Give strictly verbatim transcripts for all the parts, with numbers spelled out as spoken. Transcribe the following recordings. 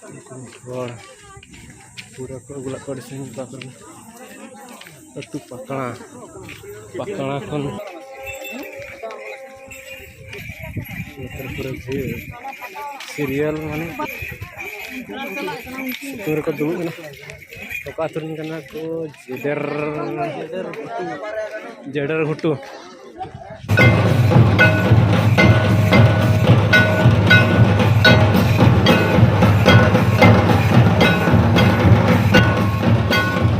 ᱦᱚᱲ ᱯᱩᱨᱟᱹ ᱠᱚ ᱟᱹᱜᱩ ᱞᱮᱫ ᱠᱚᱣᱟ ᱟᱹᱰᱤ ᱥᱟᱺᱜᱤᱧ ᱚᱠᱟ ᱠᱚᱨᱮ᱾ ᱟᱹᱛᱩ ᱯᱟᱠᱲᱟ, ᱯᱟᱠᱲᱟ ᱠᱷᱚᱱ ᱱᱚᱛᱮ ᱯᱩᱨᱟᱹ ᱵᱷᱤᱲ, ᱥᱤᱨᱤᱭᱟᱞ ᱢᱟᱱᱮ ᱥᱤᱛᱩᱝ ᱨᱮᱠᱚ ᱫᱩᱲᱩᱵ ᱮᱱᱟ᱾ ᱚᱠᱟ ᱟᱹᱛᱩ ᱨᱮᱱ ᱠᱟᱱᱟ ᱠᱚ? ᱡᱮᱰᱮᱨ, ᱡᱮᱰᱮᱨ ᱜᱷᱩᱴᱩ᱾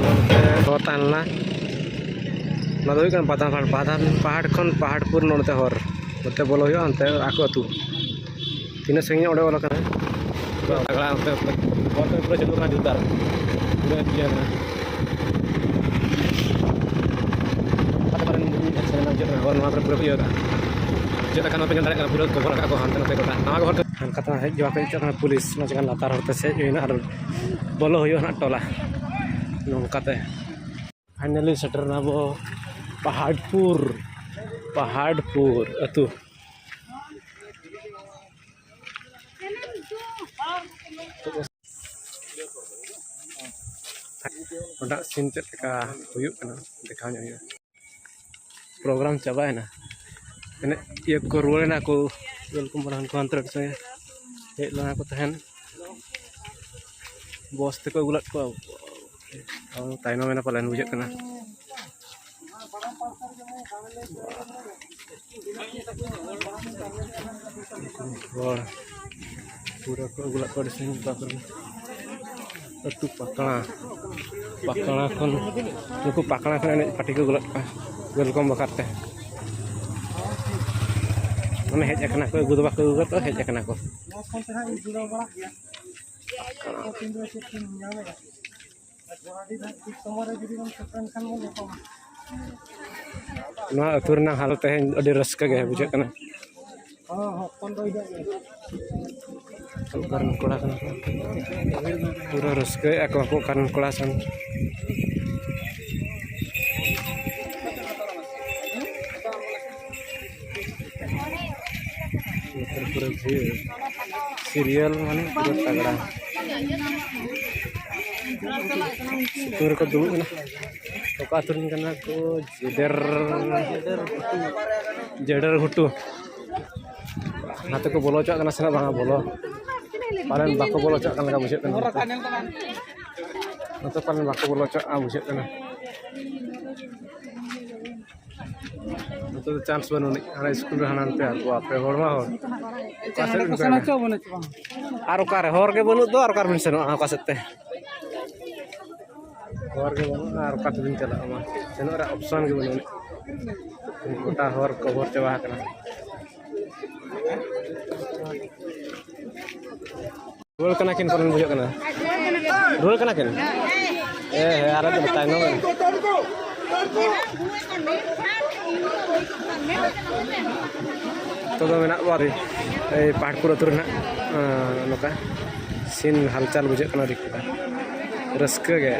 ᱱᱚᱛᱮ ᱦᱚᱨ ᱛᱟᱦᱮᱸ ᱞᱮᱱᱟ᱾ ᱱᱚᱣᱟ ᱫᱚ ᱦᱩᱭᱩᱜ ᱠᱟᱱᱟ ᱵᱟᱫᱟᱢ ᱯᱟᱦᱟᱲ, ᱵᱟᱫᱟᱢ ᱯᱟᱦᱟᱲ ᱠᱷᱚᱱ ᱯᱟᱦᱟᱲᱯᱩᱨ ᱱᱚᱛᱮ ᱦᱚᱨ, ᱱᱚᱛᱮ ᱵᱚᱞᱚ ᱦᱩᱭᱩᱜᱼᱟ, ᱚᱱᱛᱮ ᱟᱠᱚ ᱟᱹᱛᱩ᱾ ᱛᱤᱱᱟᱹᱜ ᱥᱟᱺᱜᱤᱧ ᱚᱸᱰᱮ ᱚᱞ ᱟᱠᱟᱱᱟ᱾ ᱯᱩᱨᱟᱹ ᱛᱟᱜᱲᱟ, ᱚᱱᱛᱮ ᱦᱚᱨ ᱫᱚ ᱯᱩᱨᱟᱹ ᱪᱟᱹᱞᱩ ᱠᱟᱱᱟ ᱡᱳᱨᱫᱟᱨ, ᱯᱩᱨᱟᱹ ᱤᱭᱟᱹ ᱠᱟᱱᱟ᱾ ᱟᱫᱚ ᱯᱟᱞᱮᱱ ᱵᱩᱡᱷᱟᱹᱜ ᱠᱟᱱᱟ, ᱦᱚᱨ ᱱᱚᱣᱟ ᱠᱚᱨᱮ ᱯᱩᱨᱟᱹ ᱠᱚ ᱤᱭᱟᱹ ᱠᱟᱜᱼᱟ᱾ ᱪᱮᱫ ᱞᱮᱠᱟ ᱱᱚᱣᱟ ᱯᱮ ᱧᱮᱞ ᱫᱟᱲᱮᱭᱟᱜ ᱠᱟᱱᱟ, ᱯᱩᱨᱟᱹ ᱠᱚᱵᱷᱚᱨ ᱠᱟᱜᱼᱟ ᱠᱚ ᱦᱟᱱᱛᱮ ᱱᱟᱛᱮ ᱜᱚᱴᱟ᱾ ᱱᱟᱣᱟ ᱜᱮ ᱦᱚᱨ ᱠᱚ ᱦᱟᱱᱠᱟ ᱛᱮ ᱦᱮᱡ ᱜᱮ ᱵᱟᱠᱚ ᱦᱮᱡ ᱦᱚᱪᱚᱜ ᱠᱟᱱᱟ ᱯᱩᱞᱤᱥ, ᱚᱱᱟ ᱪᱤᱠᱟᱹ ᱞᱟᱛᱟᱨ ᱦᱚᱨ ᱛᱮ ᱥᱮᱡ ᱦᱩᱭᱱᱟ ᱟᱨ ᱵᱚᱞᱚ ᱦᱩᱭᱩᱜᱼᱟ ᱱᱟᱦᱟᱜ ᱴᱚᱞᱟ᱾ ᱱᱚᱝᱠᱟ ᱛᱮ finally ᱥᱮᱴᱮᱨ ᱱᱟᱵᱚ ᱯᱟᱦᱟᱰᱯᱩᱨ, ᱯᱟᱦᱟᱰᱯᱩᱨ ᱟᱹᱛᱩ᱾ ᱚᱸᱰᱮᱱᱟᱜ scene ᱪᱮᱫ ᱞᱮᱠᱟ ᱦᱩᱭᱩᱜ ᱠᱟᱱᱟ, ᱫᱮᱠᱷᱟᱣ ᱧᱚᱜ ᱦᱩᱭᱩᱜᱼᱟ᱾ ᱯᱨᱳᱜᱨᱟᱢ ᱪᱟᱵᱟᱭᱮᱱᱟ, ᱮᱱᱮᱡ ᱤᱭᱟᱹ ᱠᱚ ᱨᱩᱣᱟᱹᱲᱮᱱᱟ ᱠᱚ, welcome ᱵᱟᱲᱟ ᱦᱟᱱᱠᱩ ᱦᱟᱱᱛᱮ ᱥᱮ ᱦᱮᱡ ᱞᱮᱱᱟ ᱠᱚ ᱛᱟᱦᱮᱱ᱾ ᱵᱚᱥ ᱛᱮᱠᱚ ᱟᱹᱜᱩ ᱞᱮᱫ ᱠᱚᱣᱟ, ᱛᱟᱭᱱᱚᱢ ᱮᱱᱟ ᱯᱟᱞᱮᱱ ᱵᱩᱡᱷᱟᱹᱜ ᱠᱟᱱᱟ᱾ ᱦᱚᱲ ᱯᱩᱨᱟᱹ ᱠᱚ ᱟᱹᱜᱩ ᱞᱮᱫ ᱠᱚᱣᱟ ᱟᱹᱰᱤ ᱥᱟᱺᱜᱤᱧ ᱚᱠᱟ ᱠᱚᱨᱮ᱾ ᱟᱹᱛᱩ ᱯᱟᱠᱲᱟ, ᱯᱟᱠᱲᱟ ᱠᱷᱚᱱ, ᱱᱩᱠᱩ ᱯᱟᱠᱲᱟ ᱠᱷᱚᱱ ᱮᱱᱮᱡ ᱯᱟᱹᱴᱤ ᱠᱚ ᱟᱹᱜᱩ ᱞᱮᱫ ᱠᱚᱣᱟ welcome ᱵᱟᱠᱷᱨᱟ ᱛᱮ᱾ ᱢᱟᱱᱮ ᱦᱮᱡ ᱟᱠᱟᱱᱟ ᱠᱚ, ᱟᱹᱜᱩ ᱫᱚ ᱵᱟᱠᱚ ᱟᱹᱜᱩ ᱠᱟᱫᱟ, ᱦᱮᱡ ᱟᱠᱟᱱᱟ ᱠᱚ᱾ ᱱᱚᱣᱟ ᱟᱹᱛᱩ ᱨᱮᱱᱟᱜ ᱦᱟᱞᱚᱛ ᱛᱮᱦᱮᱧ ᱟᱹᱰᱤ ᱨᱟᱹᱥᱠᱟᱹ ᱜᱮ ᱵᱩᱡᱷᱟᱹᱜ ᱠᱟᱱᱟ᱾ ᱚᱠᱟ ᱨᱮᱱ ᱠᱚᱲᱟ ᱠᱟᱱᱟ ᱠᱚ? ᱯᱩᱨᱟᱹ ᱨᱟᱹᱥᱠᱟᱹᱭᱮᱫᱼᱟ ᱠᱚ ᱚᱠᱟ ᱨᱮᱱ ᱠᱚᱲᱟ ᱥᱮᱱ᱾ ᱱᱚᱛᱮ ᱯᱩᱨᱟᱹ ᱵᱷᱤᱲ, serial ᱢᱟᱱᱮ ᱯᱩᱨᱟᱹ ᱛᱟᱜᱲᱟ᱾ ᱥᱤᱛᱩᱝ ᱨᱮᱠᱚ ᱫᱩᱲᱩᱵ ᱮᱱᱟ᱾ ᱚᱠᱟ ᱟᱹᱛᱩ ᱨᱮᱱ ᱠᱟᱱᱟ ᱠᱚ? ᱡᱮᱰᱮᱨ, ᱡᱮᱰᱮᱨ ᱜᱷᱩᱴᱩ᱾ ᱱᱟᱛᱮ ᱠᱚ ᱵᱚᱞᱚ ᱦᱚᱪᱚᱣᱟᱜ ᱠᱟᱱᱟ ᱥᱮ ᱵᱟᱝᱟ ᱵᱚᱞᱚ? ᱯᱟᱞᱮᱱ ᱵᱟᱠᱚ ᱵᱚᱞᱚ ᱦᱚᱪᱚᱣᱟᱜ ᱠᱟᱱ ᱞᱮᱠᱟ ᱵᱩᱡᱷᱟᱹᱜ ᱠᱟᱱᱟ᱾ ᱱᱚᱛᱮ ᱯᱟᱞᱮᱱ ᱵᱟᱠᱚ ᱵᱚᱞᱚ ᱦᱚᱪᱚᱣᱟᱜᱼᱟ ᱵᱩᱡᱷᱟᱹᱜ ᱠᱟᱱᱟ᱾ ᱱᱚᱛᱮ ᱫᱚ ᱪᱟᱱᱥ ᱵᱟᱹᱱᱩᱜ ᱟᱹᱱᱤᱡ᱾ ᱦᱟᱱᱟ ᱥᱠᱩᱞ ᱨᱮ ᱦᱟᱱᱟ ᱱᱚᱛᱮ ᱟᱨ ᱵᱟᱯ ᱨᱮ ᱦᱚᱲ ᱢᱟ ᱦᱚᱲ᱾ ᱚᱠᱟ ᱥᱮᱫ ᱵᱤᱱ ᱠᱚᱭᱚᱜᱟ? ᱟᱨ ᱚᱠᱟᱨᱮ ᱦᱚᱨ ᱜᱮ ᱵᱟᱹᱱᱩᱜ ᱫᱚ, ᱟᱨ ᱚᱠᱟᱨᱮ ᱵᱤᱱ ᱥᱮᱱᱚᱜᱼᱟ ᱚᱠᱟ ᱥᱮᱫ ᱛᱮ? ᱦᱚᱨ ᱜᱮ ᱵᱟᱹᱱᱩᱜᱼᱟ, ᱟᱨ ᱚᱠᱟ ᱛᱮᱵᱤᱱ ᱪᱟᱞᱟᱜᱼᱟ? ᱢᱟ ᱥᱮᱱᱚᱜ ᱨᱮᱭᱟᱜ ᱚᱯᱥᱚᱱ ᱜᱮ ᱵᱟᱹᱱᱩᱜ ᱟᱹᱱᱤᱡ᱾ ᱜᱚᱴᱟ ᱦᱚᱨ ᱠᱚᱵᱷᱚᱨ ᱪᱟᱵᱟ ᱟᱠᱟᱱᱟ᱾ ᱨᱩᱣᱟᱹᱲ ᱠᱟᱱᱟ ᱠᱤᱱ ᱯᱟᱞᱮᱱ ᱵᱩᱡᱷᱟᱹᱜ ᱠᱟᱱᱟ᱾ ᱨᱩᱣᱟᱹᱲ ᱠᱟᱱᱟ ᱠᱤᱱ? ᱦᱮᱸ, ᱦᱮᱸ, ᱟᱨ ᱟᱹᱰᱤ ᱛᱟᱭᱱᱚᱢ ᱨᱮ᱾ ᱱᱤᱛᱚᱜ ᱫᱚ ᱢᱮᱱᱟᱜ ᱠᱚᱣᱟ ᱟᱹᱰᱤ, ᱮᱭ ᱯᱟᱦᱟᱲᱯᱩᱨ ᱟᱹᱛᱩ ᱨᱮ ᱱᱟᱜ, ᱟᱸ, ᱱᱚᱝᱠᱟ ᱥᱤᱱ ᱦᱟᱞᱪᱟᱞ ᱵᱩᱡᱷᱟᱹᱜ ᱠᱟᱱᱟ ᱟᱹᱰᱤ ᱨᱟᱹᱥᱠᱟᱹ ᱜᱮ᱾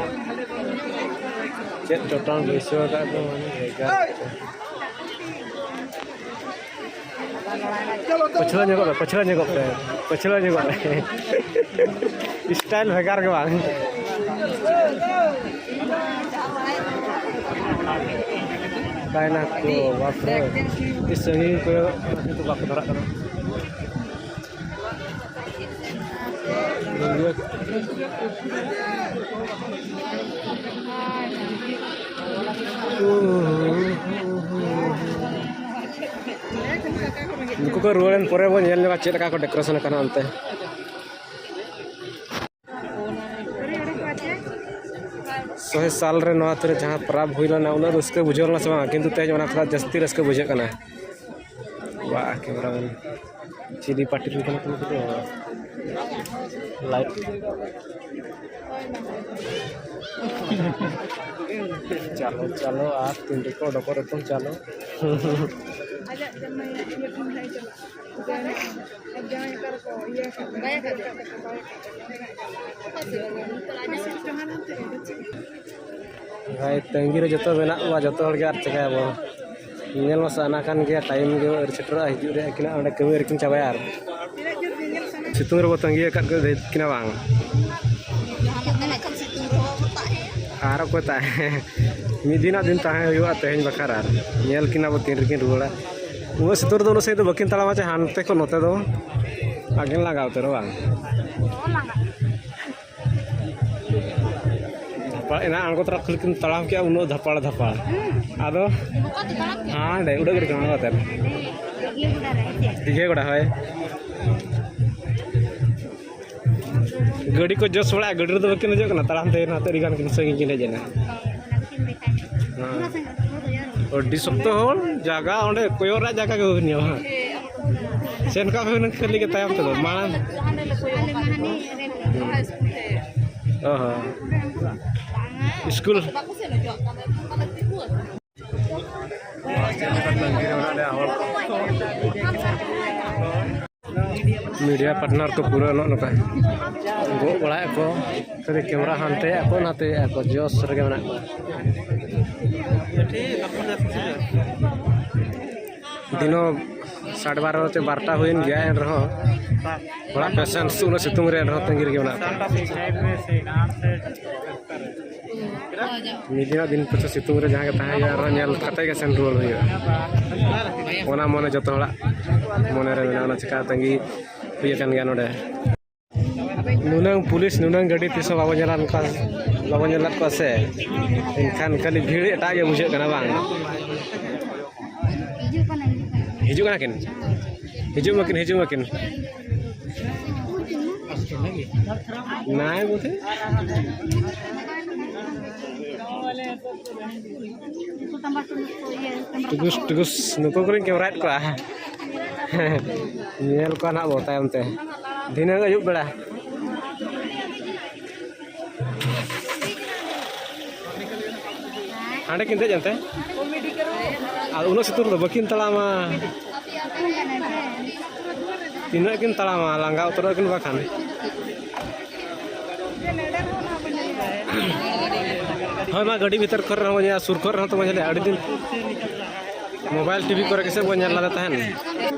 ᱪᱮᱫ ᱴᱚᱴᱟᱞ ᱵᱟᱹᱭᱥᱟᱹᱣ ᱟᱠᱟᱫ ᱫᱚ, ᱢᱟᱱᱮ ᱵᱷᱮᱜᱟᱨ᱾ ᱯᱟᱹᱪᱷᱞᱟᱹ ᱧᱚᱜᱚᱜ ᱯᱮ, ᱯᱟᱹᱪᱷᱞᱟᱹ ᱧᱚᱜᱚᱜ ᱯᱮ, ᱯᱟᱹᱪᱷᱞᱟᱹ ᱧᱚᱜᱚᱜ ᱯᱮ᱾ ᱥᱴᱟᱭᱤᱞ ᱵᱷᱮᱜᱟᱨ ᱜᱮ ᱵᱟᱝ? ᱛᱟᱭᱱᱟ ᱠᱚ, ᱵᱟᱯ ᱨᱮ᱾ ᱟᱹᱰᱤ ᱥᱟᱺᱜᱤᱧ ᱠᱚᱭᱚᱜ ᱠᱟᱱᱟ, ᱠᱤᱱᱛᱩ ᱵᱟᱠᱚ ᱫᱷᱟᱨᱟᱜ ᱠᱟᱱᱟ᱾ ᱱᱩᱠᱩ ᱠᱚ ᱨᱩᱣᱟᱹᱲᱮᱱ ᱯᱚᱨᱮ ᱵᱚᱱ ᱧᱮᱞ ᱧᱚᱜᱟ ᱪᱮᱫ ᱞᱮᱠᱟ ᱠᱚ decoration ᱟᱠᱟᱱᱟ ᱚᱱᱛᱮ᱾ ᱥᱚᱦᱮ ᱥᱟᱞ ᱨᱮ ᱱᱚᱣᱟ ᱟᱹᱛᱩ ᱨᱮ ᱡᱟᱦᱟᱸ ᱯᱚᱨᱚᱵᱽ ᱦᱩᱭ ᱞᱮᱱᱟ, ᱩᱱᱟᱹᱜ ᱨᱟᱹᱥᱠᱟᱹ ᱵᱩᱡᱷᱟᱹᱣ ᱞᱮᱱᱟ ᱥᱮ ᱵᱟᱝ? ᱠᱤᱱᱛᱩ ᱛᱮᱦᱮᱧ ᱚᱱᱟ ᱠᱷᱚᱱᱟᱜ ᱡᱟᱹᱥᱛᱤ ᱨᱟᱹᱥᱠᱟᱹ ᱵᱩᱡᱷᱟᱹᱜ ᱠᱟᱱᱟ᱾ ᱵᱟ, camera man᱾ ᱪᱤᱞᱤ party ᱨᱮᱱ ᱠᱟᱱᱟ ᱠᱚ ᱱᱩᱠᱩ ᱫᱚ? Light᱾ ᱪᱟᱞᱚ, ᱪᱟᱞᱚ, ᱟᱨ ᱛᱤᱱ ᱨᱮᱠᱚ ᱚᱰᱚᱠᱚᱜ ᱨᱮᱛᱚ ᱪᱟᱞᱚ᱾ ᱵᱷᱟᱭ, ᱛᱟᱺᱜᱤ ᱨᱮ ᱡᱚᱛᱚ ᱢᱮᱱᱟᱜ ᱵᱚᱱᱟ, ᱡᱚᱛᱚ ᱦᱚᱲ ᱜᱮ, ᱟᱨ ᱪᱤᱠᱟᱹᱭᱟᱵᱚᱱ? ᱧᱮᱞ ᱢᱟ ᱥᱟᱱᱟ ᱠᱟᱱ ᱜᱮᱭᱟ, time ᱜᱮ ᱟᱹᱣᱨᱤ ᱥᱮᱴᱮᱨᱚᱜᱼᱟ, ᱦᱤᱡᱩᱜ ᱨᱮᱭᱟᱜ ᱟᱹᱠᱤᱱᱟᱜ ᱚᱸᱰᱮ ᱠᱟᱹᱢᱤ ᱟᱹᱣᱨᱤ ᱠᱤᱱ ᱪᱟᱵᱟᱭᱟ᱾ ᱟᱨ ᱥᱤᱛᱩᱝ ᱨᱮᱵᱚ ᱛᱟᱺᱜᱤ ᱟᱠᱟᱫ ᱠᱤᱱᱟ ᱵᱟᱝ? ᱟᱨ ᱚᱠᱚᱭ ᱛᱟᱦᱮᱸ? ᱢᱤᱫ ᱫᱤᱱᱟᱜ ᱫᱤᱱ ᱛᱟᱦᱮᱸ ᱦᱩᱭᱩᱜᱼᱟ ᱛᱮᱦᱮᱧ ᱵᱟᱠᱷᱨᱟ, ᱟᱨ ᱧᱮᱞ ᱠᱤᱱᱟ ᱵᱚ ᱛᱤᱱ ᱨᱮᱠᱤᱱ ᱨᱩᱣᱟᱹᱲᱟ᱾ ᱩᱱᱟᱹᱜ ᱥᱤᱛᱩᱝ ᱨᱮᱫᱚ ᱩᱱᱟᱹᱜ ᱥᱟᱺᱜᱤᱧ ᱫᱚ ᱵᱟᱹᱠᱤᱱ ᱛᱟᱲᱟᱢᱟ ᱪᱮ ᱦᱟᱱᱛᱮ ᱠᱷᱚᱱ ᱱᱚᱛᱮ ᱫᱚ᱾ ᱟᱹᱠᱤᱱ ᱞᱟᱸᱜᱟ ᱩᱛᱟᱹᱨᱚᱜ ᱵᱟᱝ? ᱫᱷᱟᱯᱟᱲ ᱮᱱᱟ ᱟᱬᱜᱚ ᱛᱚᱨᱟ ᱠᱷᱟᱹᱞᱤ ᱠᱤᱱ ᱛᱟᱲᱟᱢ ᱠᱮᱜᱼᱟ, ᱩᱱᱟᱹᱜ ᱫᱷᱟᱯᱟᱲ ᱫᱷᱟᱯᱟᱲ᱾ ᱟᱫᱚ ᱦᱟᱸᱰᱮ ᱩᱰᱟᱹᱜ ᱨᱮ ᱠᱟᱱᱟ ᱠᱟᱛᱮ᱾ ᱫᱤᱜᱷᱮ ᱜᱚᱰᱟ, ᱦᱳᱭ᱾ ᱜᱟᱹᱰᱤ ᱠᱚ ᱡᱚᱥ ᱵᱟᱲᱟᱜᱼᱟ, ᱜᱟᱹᱰᱤ ᱨᱮᱫᱚ ᱵᱟᱹᱠᱤᱱ ᱫᱮᱡᱚᱜ ᱠᱟᱱᱟ, ᱛᱟᱲᱟᱢ ᱛᱮ ᱱᱟᱛᱮ ᱟᱹᱰᱤ ᱜᱟᱱ ᱠᱤᱱ ᱥᱟᱺᱜᱤᱧ ᱠᱤᱱ ᱦᱮᱡ ᱮᱱᱟ᱾ ᱦᱮᱸ᱾ ᱟᱹᱰᱤ ᱥᱚᱠᱛᱚ ᱦᱚᱲ, ᱡᱟᱭᱜᱟ ᱚᱸᱰᱮ ᱠᱚᱭᱚᱜ ᱨᱮᱭᱟᱜ ᱡᱟᱭᱜᱟ ᱜᱮ ᱵᱟᱹᱵᱤᱱ ᱧᱟᱢᱟ᱾ ᱥᱮᱱ ᱠᱟᱜ ᱵᱮᱱ ᱠᱷᱟᱹᱞᱤ ᱜᱮ ᱛᱟᱭᱚᱢ ᱛᱮᱫᱚ, ᱢᱟᱲᱟᱝ᱾ ᱚ ᱦᱚᱸ᱾ ᱥᱠᱩᱞ᱾ ᱢᱤᱰᱤᱭᱟ ᱯᱟᱨᱴᱱᱟᱨ ᱠᱚ ᱯᱩᱨᱟᱹ ᱱᱚᱜᱼᱚ ᱱᱚᱝᱠᱟ ᱜᱚᱜ ᱵᱟᱲᱟᱭᱮᱫ ᱠᱚ, ᱠᱷᱟᱹᱞᱤ ᱠᱮᱢᱮᱨᱟ ᱦᱟᱱᱛᱮᱭᱮᱫ ᱠᱚ ᱱᱟᱛᱮᱭᱮᱫ ᱠᱚ, ᱡᱚᱥ ᱨᱮᱜᱮ ᱢᱮᱱᱟᱜ ᱠᱚᱣᱟ᱾ ᱫᱤᱱᱚ ᱥᱟᱲᱮ ᱵᱟᱨᱚ ᱪᱮ ᱵᱟᱨᱚᱴᱟ ᱦᱩᱭᱮᱱ ᱜᱮᱭᱟ, ᱮᱱ ᱨᱮᱦᱚᱸ ᱦᱚᱲᱟᱜ ᱯᱮᱥᱮᱱᱥ ᱩᱱᱟᱹᱜ ᱥᱤᱛᱩᱝ ᱨᱮ ᱮᱱ ᱨᱮᱦᱚᱸ ᱛᱟᱺᱜᱤ ᱨᱮᱜᱮ ᱢᱮᱱᱟᱜ ᱠᱚᱣᱟ᱾ ᱢᱤᱫ ᱫᱤᱱᱟᱜ ᱫᱤᱱ ᱯᱤᱪᱷᱩ ᱥᱤᱛᱩᱝ ᱨᱮ ᱡᱟᱦᱟᱸ ᱜᱮ ᱛᱟᱦᱮᱸ ᱦᱩᱭᱩᱜᱼᱟ, ᱟᱨᱦᱚᱸ ᱧᱮᱞ ᱠᱟᱛᱮ ᱜᱮ ᱥᱮᱱ ᱨᱩᱣᱟᱹᱲ ᱦᱩᱭᱩᱜᱼᱟ᱾ ᱚᱱᱟ ᱢᱚᱱᱮ ᱡᱚᱛᱚ ᱦᱚᱲᱟᱜ ᱢᱚᱱᱮ ᱨᱮ ᱢᱮᱱᱟᱜᱼᱟ, ᱚᱱᱟ ᱪᱤᱠᱟ ᱛᱟᱺᱜᱤ ᱦᱩᱭ ᱟᱠᱟᱱ ᱜᱮᱭᱟ ᱱᱚᱰᱮ᱾ ᱱᱩᱱᱟᱹᱝ ᱯᱩᱞᱤᱥ, ᱱᱩᱱᱟᱹᱝ ᱜᱟᱹᱰᱤ ᱛᱤᱥ ᱦᱚᱸ ᱵᱟᱵᱚ ᱧᱮᱞ ᱟᱠᱟᱫ ᱠᱚᱣᱟ, ᱵᱟᱵᱚ ᱧᱮᱞ ᱟᱠᱟᱫ ᱠᱚᱣᱟ ᱥᱮ᱾ ᱮᱱᱠᱷᱟᱱ ᱠᱷᱟᱹᱞᱤ ᱵᱷᱤᱲ ᱮᱴᱟᱜ ᱜᱮ ᱵᱩᱡᱷᱟᱹᱜ ᱠᱟᱱᱟ ᱵᱟᱝ? ᱦᱤᱡᱩᱜ ᱠᱟᱱᱟ, ᱦᱤᱡᱩᱜ ᱠᱟᱱᱟ᱾ ᱦᱤᱡᱩᱜ ᱠᱟᱱᱟ ᱠᱤᱱ? ᱦᱤᱡᱩᱜ ᱢᱟᱹᱠᱤᱱ, ᱦᱤᱡᱩᱜ ᱢᱟᱹᱠᱤᱱ᱾ ᱱᱟᱭ ᱵᱚᱞᱮ᱾ ᱴᱩᱜᱩᱥ, ᱴᱩᱜᱩᱥ, ᱱᱩᱠᱩ ᱠᱚᱨᱮᱧ ᱠᱮᱢᱮᱨᱟᱭᱮᱫ ᱠᱚᱣᱟ᱾ ᱧᱮᱞ ᱠᱚᱣᱟ ᱱᱟᱦᱟᱜ ᱵᱚ ᱛᱟᱭᱚᱢ ᱛᱮ᱾ ᱫᱷᱤᱱᱟᱹᱝ ᱟᱹᱭᱩᱵ ᱵᱮᱲᱟ᱾ ᱦᱟᱸᱰᱮ ᱠᱤᱱ ᱫᱮᱡ ᱮᱱᱛᱮ? ᱟᱨ ᱩᱱᱟᱹᱜ ᱥᱤᱛᱩᱝ ᱨᱮᱫᱚ ᱵᱟᱹᱠᱤᱱ ᱛᱟᱲᱟᱢᱟ᱾ ᱛᱤᱱᱟᱹᱜ ᱠᱤᱱ ᱛᱟᱲᱟᱢᱟ, ᱞᱟᱸᱜᱟ ᱩᱛᱟᱹᱨᱚᱜ ᱠᱤᱱ ᱵᱟᱠᱷᱟᱱ᱾ ᱦᱳᱭ, ᱢᱟ ᱜᱟᱹᱰᱤ ᱵᱷᱤᱛᱟᱹᱨ ᱠᱚᱨᱮ ᱦᱚᱸ ᱵᱚᱱ ᱧᱮᱞᱟ, ᱥᱩᱨ ᱠᱚᱨᱮ ᱦᱚᱸ ᱛᱚ ᱵᱚᱱ ᱧᱮᱞᱟ᱾ ᱟᱹᱰᱤ ᱫᱤᱱ ᱢᱳᱵᱟᱭᱤᱞ ᱴᱤᱵᱷᱤ ᱠᱚᱨᱮ ᱜᱮᱥᱮ ᱵᱚᱱ ᱧᱮᱞ ᱞᱮᱫᱟ ᱛᱟᱦᱮᱱ᱾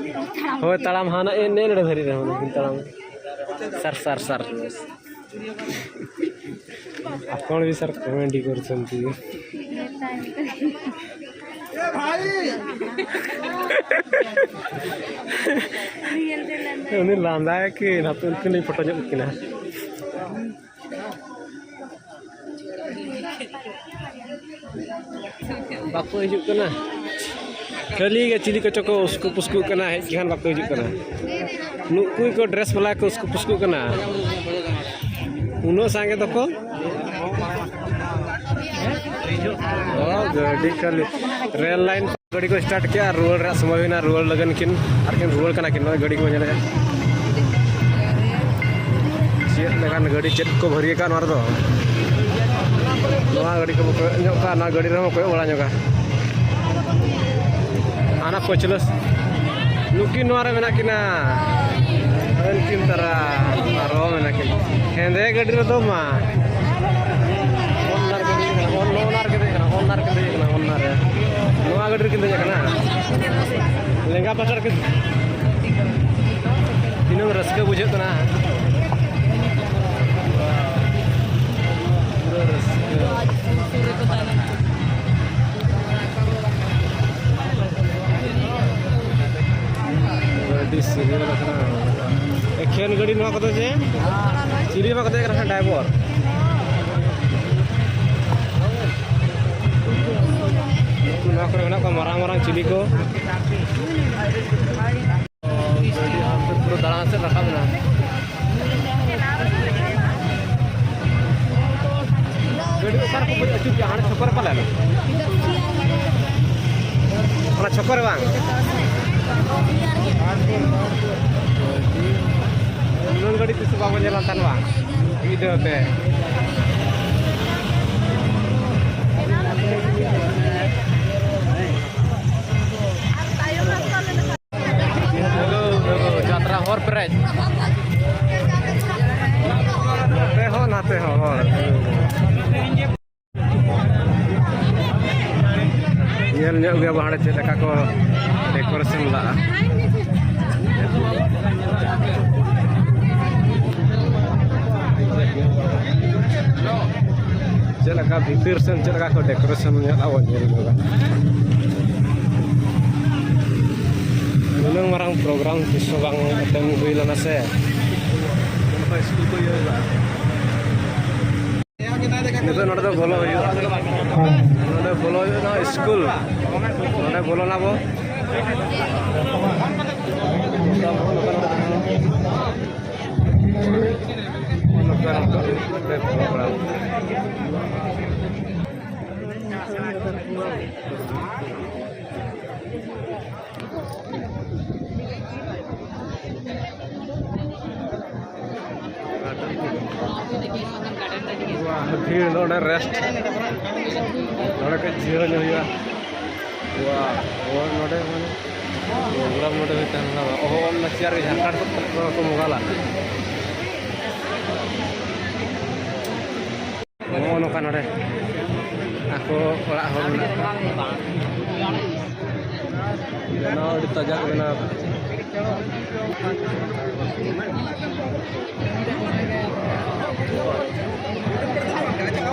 ᱦᱳᱭ, ᱛᱟᱲᱟᱢ ᱦᱟᱱᱟ ᱮᱱ ᱮᱱ ᱫᱷᱟᱹᱨᱤᱡ ᱨᱮᱦᱚᱸ ᱵᱟᱹᱠᱤᱱ ᱛᱟᱲᱟᱢᱟ᱾ Sir, sir, sir. ଆପଣ ବି ସାର୍ କମେଡି କରୁଛନ୍ତି। ᱩᱱᱤ ᱞᱟᱸᱫᱟᱭᱟ ᱠᱤ ᱱᱟᱯᱮ ᱩᱱᱠᱤᱱ ᱞᱤᱧ ᱯᱷᱳᱴᱳ ᱧᱚᱜ ᱠᱤᱱᱟ᱾ ᱵᱟᱠᱚ ᱦᱤᱡᱩᱜ ᱠᱟᱱᱟ᱾ ᱠᱷᱟᱹᱞᱤ ᱜᱮ ᱪᱤᱞᱤ ᱠᱚᱪᱚ ᱠᱚ ᱩᱥᱠᱩ ᱯᱩᱥᱠᱩᱜ ᱠᱟᱱᱟ, ᱦᱮᱡ ᱜᱮ ᱠᱷᱟᱱ ᱵᱟᱠᱚ ᱦᱤᱡᱩᱜ ᱠᱟᱱᱟ᱾ ᱱᱩᱠᱩ ᱠᱚ ᱰᱨᱮᱥ ᱵᱟᱞᱟ ᱠᱚ ᱩᱥᱠᱩ ᱯᱩᱥᱠᱩᱜ ᱠᱟᱱᱟ᱾ ᱩᱱᱟᱹᱜ ᱥᱟᱸᱜᱮ ᱫᱚᱠᱚ᱾ ᱚ, ᱜᱟᱹᱰᱤ ᱠᱷᱟᱹᱞᱤ ᱨᱮᱞ ᱞᱟᱭᱤᱱ᱾ ᱜᱟᱹᱰᱤ ᱠᱚ ᱥᱴᱟᱨᱴ ᱠᱮᱜᱼᱟ, ᱨᱩᱣᱟᱹᱲ ᱨᱮᱭᱟᱜ ᱥᱚᱢᱚᱭ ᱦᱩᱭᱱᱟ, ᱨᱩᱣᱟᱹᱲ ᱞᱟᱹᱜᱤᱫ ᱠᱤᱱ ᱟᱨ ᱠᱤᱱ ᱨᱩᱣᱟᱹᱲ ᱠᱟᱱᱟ ᱠᱤᱱ᱾ ᱱᱚᱜᱼᱚᱭ ᱜᱟᱹᱰᱤ ᱠᱚ ᱧᱮᱞᱮᱫᱼᱟ, ᱪᱮᱫ ᱞᱮᱠᱟᱱ ᱜᱟᱹᱰᱤ, ᱪᱮᱫ ᱠᱚ ᱵᱷᱟᱹᱨᱤ ᱟᱠᱟᱫ ᱱᱚᱣᱟ ᱨᱮᱫᱚ᱾ ᱱᱚᱣᱟ ᱜᱟᱹᱰᱤ ᱠᱚ ᱠᱚᱭᱚᱜ ᱧᱚᱜ ᱠᱟᱜᱼᱟ, ᱱᱚᱣᱟ ᱜᱟᱹᱰᱤ ᱨᱮᱦᱚᱸ ᱠᱚᱭᱚᱜ ᱵᱟᱲᱟ ᱧᱚᱜᱟ᱾ ᱦᱟᱱᱟ ᱯᱟᱹᱪᱷᱞᱟᱹ ᱱᱩᱠᱤᱱ ᱱᱚᱣᱟ ᱨᱮ ᱢᱮᱱᱟᱜ ᱠᱤᱱᱟ, ᱩᱱᱠᱤᱱ ᱛᱟᱨᱟ ᱟᱨᱦᱚᱸ ᱢᱮᱱᱟᱜ ᱠᱤᱱᱟ᱾ ᱦᱮᱸᱫᱮ ᱜᱟᱹᱰᱤ ᱨᱮᱫᱚ ᱢᱟ ᱚᱱᱟ ᱨᱮ ᱠᱤᱱ ᱫᱮᱡ ᱠᱟᱱᱟ, ᱚᱱ-, ᱚᱱᱟ ᱨᱮ ᱠᱤᱱ ᱫᱮᱡ ᱠᱟᱱᱟ, ᱚᱱᱟ ᱨᱮ ᱠᱤᱱ ᱫᱮᱡ ᱠᱟᱱᱟ, ᱚᱱᱟ ᱨᱮ᱾ ᱱᱚᱣᱟ ᱜᱟᱹᱰᱤ ᱨᱮ ᱠᱤᱱ ᱫᱮᱡ ᱠᱟᱱᱟ᱾ ᱞᱮᱸᱜᱟ ᱯᱟᱥᱴᱟ ᱨᱮ ᱠᱤᱱ, ᱛᱤᱱᱟᱹᱜ ᱨᱟᱹᱥᱠᱟᱹ ᱵᱩᱡᱷᱟᱹᱜ ᱠᱟᱱᱟ᱾ ᱯᱩᱨᱟᱹ ᱨᱟᱹᱥᱠᱟᱹ᱾ ᱟᱹᱰᱤ ᱥᱤᱵᱤᱞ ᱠᱟᱱᱟ᱾ ᱮᱠᱷᱮᱱ ᱜᱟᱹᱰᱤ ᱱᱚᱣᱟ ᱠᱚᱫᱚ ᱡᱮ ᱪᱤᱞᱤ ᱵᱟᱠᱚ ᱫᱮᱡ ᱠᱟᱱᱟ, ᱰᱟᱭᱵᱚᱨ᱾ ᱱᱚᱣᱟ ᱠᱚᱨᱮ ᱢᱮᱱᱟᱜ ᱠᱚᱣᱟ ᱢᱟᱨᱟᱝ ᱢᱟᱨᱟᱝ ᱪᱤᱞᱤ ᱠᱚ᱾ ᱜᱟᱹᱰᱤ ᱦᱟᱱᱛᱮ ᱯᱩᱨᱟᱹ ᱫᱟᱬᱟᱱ ᱥᱮᱫ ᱨᱟᱠᱟᱵ ᱮᱱᱟ᱾ ᱜᱟᱹᱰᱤ ᱚᱠᱟ ᱨᱮᱠᱚ ᱵᱟᱹᱧ ᱟᱹᱪᱩᱨ ᱠᱮᱜᱼᱟ? ᱦᱟᱱᱮ ᱪᱷᱚᱠᱚ ᱨᱮ ᱯᱟᱞᱮᱱ᱾ ᱚᱱᱟ ᱪᱷᱚᱠᱚ ᱨᱮ ᱵᱟᱝ? ᱩᱱᱟᱹᱝ ᱜᱟᱹᱰᱤ ᱛᱤᱥ ᱦᱚᱸ ᱵᱟᱵᱚᱱ ᱧᱮᱞ ᱞᱮᱱ ᱛᱟᱦᱮᱱ ᱵᱟᱝ? ᱢᱤᱫ ᱫᱷᱟᱣ ᱛᱮ᱾ ᱦᱮᱞᱳ, ᱦᱮᱞᱳ, ᱡᱟᱛᱨᱟ ᱦᱚᱨ ᱯᱮᱨᱮᱡ᱾ ᱱᱚᱛᱮ ᱦᱚᱸ ᱱᱟᱛᱮ ᱦᱚᱸ ᱦᱚᱲ᱾ ᱧᱮᱞ ᱧᱚᱜ ᱜᱮᱭᱟ ᱵᱚ ᱦᱟᱸᱰᱮ ᱪᱮᱫ ᱞᱮᱠᱟ ᱠᱚ decoration ᱞᱟᱜᱼᱟ᱾ ᱪᱮᱫ ᱞᱮᱠᱟ ᱵᱷᱤᱛᱤᱨ ᱥᱮᱱ ᱪᱮᱫ ᱞᱮᱠᱟ ᱠᱚ decoration ᱧᱮᱞ ᱟᱵᱚ ᱧᱮᱞ ᱧᱚᱜᱟ᱾ ᱱᱩᱱᱟᱹᱝ ᱢᱟᱨᱟᱝ program ᱛᱤᱥ ᱦᱚᱸ ᱵᱟᱝ attend ᱦᱩᱭ ᱞᱮᱱᱟ ᱥᱮ᱾ ᱱᱤᱛᱚᱜ ᱱᱚᱰᱮ ᱫᱚ ᱵᱚᱞᱚ ᱦᱩᱭᱩᱜᱼᱟ᱾ ᱱᱚᱰᱮ ᱵᱚᱞᱚ ᱦᱩᱭᱩᱜᱼᱟ, ᱱᱚᱣᱟ ᱥᱠᱩᱞ᱾ ᱱᱚᱰᱮ ᱵᱚᱞᱚᱱᱟᱵᱚ᱾ ᱵᱷᱤᱲ ᱱᱚᱰᱮ rest, ᱱᱚᱰᱮ ᱠᱟᱹᱡ ᱡᱤᱨᱟᱹᱣ ᱧᱚᱜ ᱦᱩᱭᱩᱜᱼᱟ᱾ ᱱᱚᱰᱮ ᱢᱟᱱᱮ program ᱱᱚᱰᱮ ᱦᱩᱭ ᱛᱟᱦᱮᱱ ᱠᱟᱱᱟ᱾ ᱚᱦᱚ, ᱚᱱᱟ chair ᱜᱮ ᱡᱷᱟᱨᱠᱷᱚᱸᱰ ᱠᱷᱚᱱ ᱠᱚ ᱢᱚᱜᱟᱞᱟ᱾ ᱱᱚᱜᱼᱚ ᱱᱚᱝᱠᱟ ᱱᱚᱰᱮ ᱟᱠᱚ ᱚᱲᱟᱜ ᱦᱚᱲ ᱢᱮᱱᱟᱜ ᱠᱚᱣᱟ᱾ ᱵᱮᱱᱟᱣ ᱟᱹᱰᱤ ᱛᱟᱡᱟ ᱠᱚ ᱵᱮᱱᱟᱣ ᱟᱠᱟᱫᱟ᱾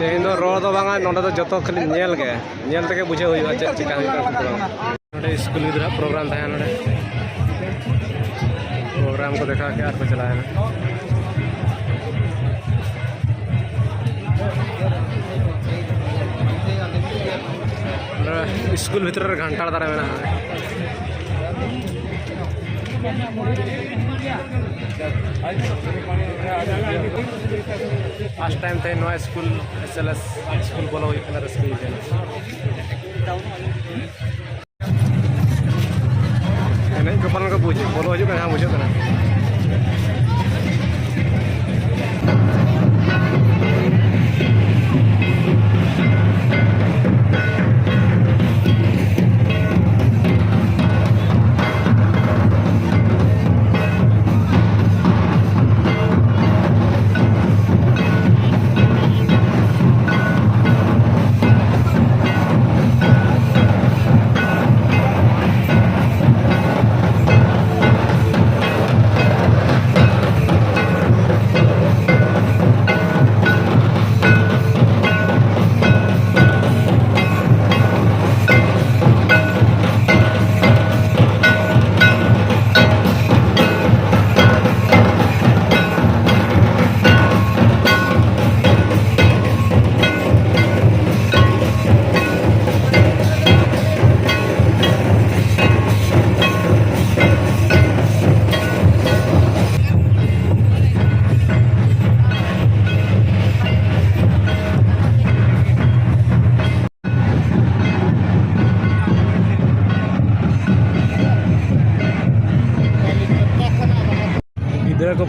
ᱛᱮᱦᱮᱧ ᱫᱚ ᱨᱚᱲ ᱫᱚ ᱵᱟᱝᱟ, ᱱᱚᱰᱮ ᱫᱚ ᱡᱚᱛᱚ ᱠᱷᱟᱹᱞᱤ ᱧᱮᱞ ᱜᱮ, ᱧᱮᱞ ᱛᱮᱜᱮ ᱵᱩᱡᱷᱟᱹᱣ ᱦᱩᱭᱩᱜᱼᱟ ᱪᱮᱫ ᱪᱤᱠᱟ ᱦᱩᱭᱩᱜ ᱠᱟᱱᱟ ᱥᱮ ᱵᱟᱝ᱾ ᱱᱚᱰᱮ ᱥᱠᱩᱞ ᱜᱤᱫᱽᱨᱟᱹ program ᱛᱟᱦᱮᱸ ᱱᱚᱰᱮ᱾ Program ᱠᱚ ᱫᱮᱠᱷᱟᱣ ᱠᱮᱫᱟ ᱟᱨ ᱠᱚ ᱪᱟᱞᱟᱣᱮᱱᱟ᱾ ᱱᱚᱰᱮ ᱥᱠᱩᱞ ᱵᱷᱤᱛᱨᱤ ᱨᱮ ᱜᱷᱟᱱᱴᱟᱲ ᱫᱟᱨᱮ ᱢᱮᱱᱟᱜᱼᱟ᱾ First time ᱛᱮ ᱱᱚᱣᱟ school, S L S school ᱵᱚᱞᱚ ᱦᱩᱭᱩᱜ ᱠᱟᱱᱟ, ᱨᱟᱹᱥᱠᱟᱹ ᱦᱩᱭᱩᱜ ᱠᱟᱱᱟ᱾ ᱮᱱᱮᱡ ᱠᱚ ᱯᱟᱞᱮᱱ ᱠᱚ ᱵᱩᱡᱷᱟᱹᱣ, ᱵᱚᱞᱚ ᱦᱤᱡᱩᱜ ᱠᱟᱱᱟ, ᱡᱟᱦᱟᱸ ᱵᱩᱡᱷᱟᱹᱜ ᱠᱟᱱᱟ᱾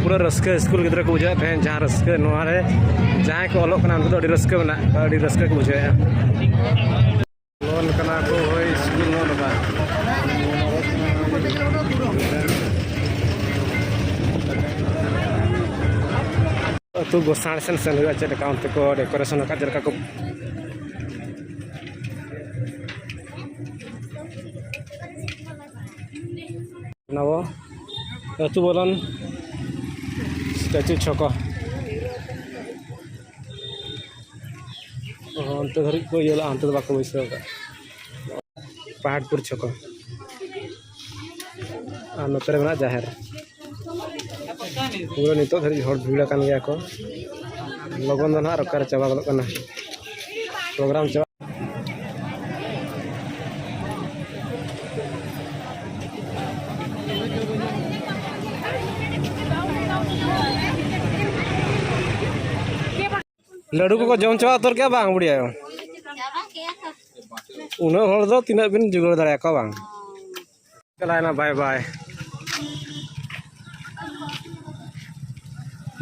ᱯᱩᱨᱟᱹ ᱨᱟᱹᱥᱠᱟᱹ, ᱥᱠᱩᱞ ᱜᱤᱫᱽᱨᱟᱹ ᱠᱚ ᱵᱩᱡᱷᱟᱹᱣᱮᱫ ᱛᱟᱦᱮᱸᱫ ᱡᱟᱦᱟᱸ ᱨᱟᱹᱥᱠᱟᱹ᱾ ᱱᱚᱣᱟ ᱨᱮ ᱡᱟᱦᱟᱸᱭ ᱠᱚ ᱚᱞᱚᱜ ᱠᱟᱱᱟ, ᱩᱱᱠᱩ ᱫᱚ ᱟᱹᱰᱤ ᱨᱟᱹᱥᱠᱟᱹ ᱢᱮᱱᱟᱜ, ᱟᱹᱰᱤ ᱨᱟᱹᱥᱠᱟᱹ ᱠᱚ ᱵᱩᱡᱷᱟᱹᱣᱮᱫᱼᱟ᱾ ᱞᱳᱱ ᱠᱟᱱᱟ ᱠᱚ, ᱦᱳᱭ, ᱥᱠᱩᱞ ᱞᱳᱱ ᱠᱟᱱᱟ᱾ ᱟᱹᱛᱩ ᱜᱚᱥᱟᱬ ᱥᱮᱱ ᱥᱮᱱ ᱦᱩᱭᱩᱜᱼᱟ, ᱪᱮᱫ ᱞᱮᱠᱟ ᱚᱱᱛᱮ ᱠᱚ ᱰᱮᱠᱳᱨᱮᱥᱚᱱ ᱟᱠᱟᱫ, ᱪᱮᱫ ᱞᱮᱠᱟ ᱠᱚ ᱱᱚᱣᱟ ᱟᱹᱛᱩ ᱵᱚᱞᱚᱱ ᱥᱴᱮᱪᱩ ᱪᱷᱚᱠᱚ᱾ ᱚ, ᱚᱱᱛᱮ ᱫᱷᱟᱹᱨᱤᱡ ᱠᱚ ᱤᱭᱟᱹ ᱞᱟᱜᱼᱟ, ᱚᱱᱛᱮ ᱫᱚ ᱵᱟᱠᱚ ᱵᱟᱹᱭᱥᱟᱹᱣ ᱠᱟᱜᱼᱟ᱾ ᱯᱟᱦᱟᱲᱯᱩᱨ ᱪᱷᱚᱠᱚ᱾ ᱟᱨ ᱱᱚᱛᱮ ᱨᱮ ᱢᱮᱱᱟᱜᱼᱟ ᱡᱟᱦᱮᱨ᱾ ᱯᱩᱨᱟᱹ ᱱᱤᱛᱚᱜ ᱫᱷᱟᱹᱨᱤᱡ ᱦᱚᱲ ᱵᱷᱤᱲ ᱟᱠᱟᱱ ᱜᱮᱭᱟ ᱠᱚ᱾ ᱞᱚᱜᱚᱱ ᱫᱚ ᱱᱟᱦᱟᱜ ᱚᱠᱟᱨᱮ ᱪᱟᱵᱟ ᱜᱚᱫᱚᱜ ᱠᱟᱱᱟ᱾ ᱯᱨᱳᱜᱨᱟᱢ ᱪᱟᱵᱟ᱾ ᱞᱟᱹᱰᱩ ᱠᱚᱠᱚ ᱡᱚᱢ ᱪᱟᱵᱟ ᱩᱛᱟᱹᱨ ᱠᱮᱜᱼᱟ ᱵᱟᱝ, ᱵᱩᱲᱦᱤ ᱟᱭᱳ? ᱪᱟᱵᱟ ᱠᱮᱜᱼᱟ ᱠᱚ᱾ ᱩᱱᱟᱹᱜ ᱦᱚᱲ ᱫᱚ ᱛᱤᱱᱟᱹᱜ ᱵᱤᱱ ᱡᱚᱜᱟᱲ ᱫᱟᱲᱮᱭᱟᱠᱚᱣᱟ ᱵᱟᱝ? ᱪᱟᱞᱟᱣᱮᱱᱟ, ᱵᱟᱭ ᱵᱟᱭ᱾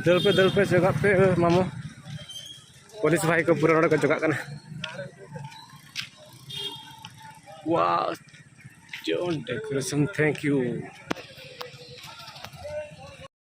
ᱫᱟᱹᱲ ᱯᱮ, ᱫᱟᱹᱲ ᱯᱮ, ᱪᱚᱜᱟᱜ ᱯᱮ, ᱢᱟᱢᱚ᱾ ᱯᱩᱞᱤᱥ ᱵᱷᱟᱭ ᱠᱚ ᱯᱩᱨᱟᱹ ᱱᱚᱰᱮ ᱠᱚ ᱪᱚᱜᱟᱜ ᱠᱟᱱᱟ᱾ Wow, John decoration, thank you.